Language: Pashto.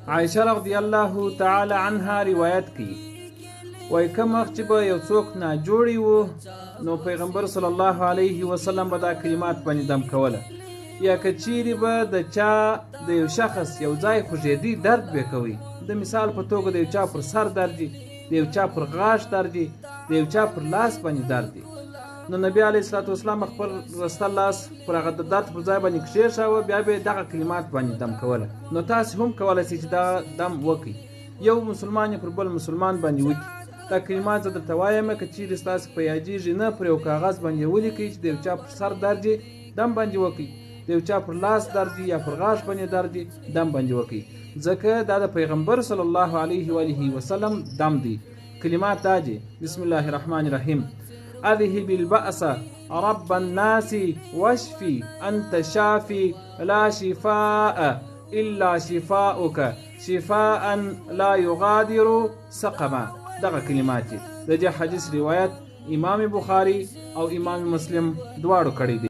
عائشه رضی الله تعالی عنها روایت کوي، وایي کوم وخت چې به یو څوک ناجوړي وو نو پیغمبر صلی الله علیه وسلم به دا کلمات باندې دم کوله، یا که چیرې به د چا د یو شخص یو ځای خوږېدی درد به کوي، د مثال په توګه د یو چا پر سر درد وي، د یو چا پر غاښ درد وي، د یو چا پر لاس باندې درد وي، نو نبی علیه الصلاة والسلام خپل رسته لاس پر هغه د درد پر ځای باندې کښېښاوه، بیا به یې دغه کلمات باندې دم کوله. نو تاسې هم کولی شئ چې دا دم وکړئ، یو مسلمان یې پر بل مسلمان باندې وکړي. دا کلمات زه درته وایم، که چیرې ستاسې په یادېږي نه، پر یو کاغذ باندې ولیکئ چې د یو چا پر سر درد وي دم باندې وکړئ، د یو چا پر لاس درد وي یا پر غاښ باندې درد وي دم باندې وکړئ، ځکه دا د پیغمبر صلی الله علیه وآله وسلم دم دی. کلمات دا دي: بسم الله الرحمن الرحیم، اذهب البأس رب الناس واشفي أنت شافي لا شفاء إلا شفاؤك شفاء لا يغادر سقما. دغه کلمات دي. د دې حدیث روایت امام بخاري او امام مسلم دواړو کړی دی.